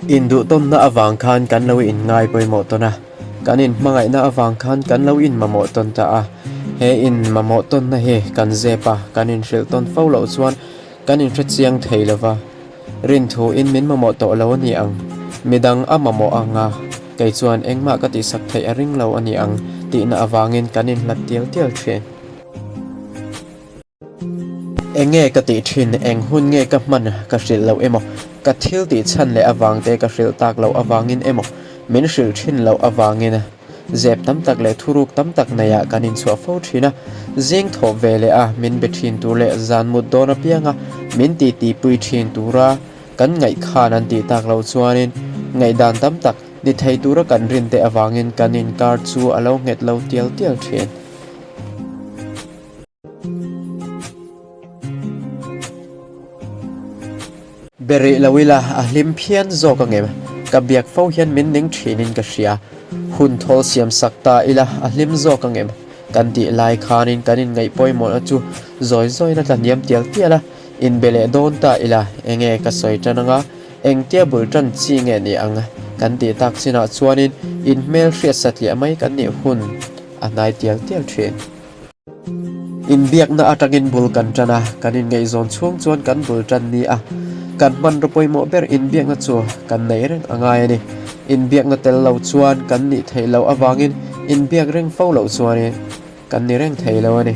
Induhtawnna avang khan kan lo inngai pawimawh tawn a, kan inhmangaihna avang khan kan lo inmamawh tawn ta a. He inmamawh tawnna hi kan zep a, kan inhrilh tawn fo loh chuan kan inhrechiang thei lo va. Rinthuin min mamawh tawh lo a ni ang, midang a mamawh ang a, kei chuan engmah ka tihsak theih a ring lo a ni ang tihna avangin kan inhlat tial tial thin. Eng nge ka tih thin, eng hun nge ka hman ka hrilh loh emaw, ka thil tih chhan leh avang te ka hrilh tak loh avangin emaw, min hrilh thin loh avangin zep tam tak leh thuruk tam tak neiah kan inchhuah fo thin a, zing thawh ve leh a min be thin tur leh zan mut dawn apianga min titi pui thin tura kan ngaih khan an tih tak loh chuanin ngaihdan tam tak ni thei tura kan rin te avangin kan inkar chu a lo nghet lo tial tial thin. Be rih lo ila a hlim phian zawk ang em? Ka biak fo hian min ning thinin ka hria. Hun thawl siam sak ta ila a hlim zawk ang em? Kan tih lai khanin kan inngaih pawimawhna chu zawi zawiin a tla hniam tial tial a, inbe leh dawn ta ila enge ka sawi tan anga engtia bul tan chi nge ni ang? Kan tih tak chinah chuanin inhmel hriat satliah mai kan nih hun a hnai tial tial thin. Inbiakna atangin bul kan tan a, kan inngaihzawn chhung chuan kan bul tan ni a, kan hmanraw pawimawh ber inbiakna chu kan nei reng a ngai a ni. Inbiakna tel lo chuan kan nih theih loh avangin inbiak reng fo loh chuanin kan ni reng thei lo a ni.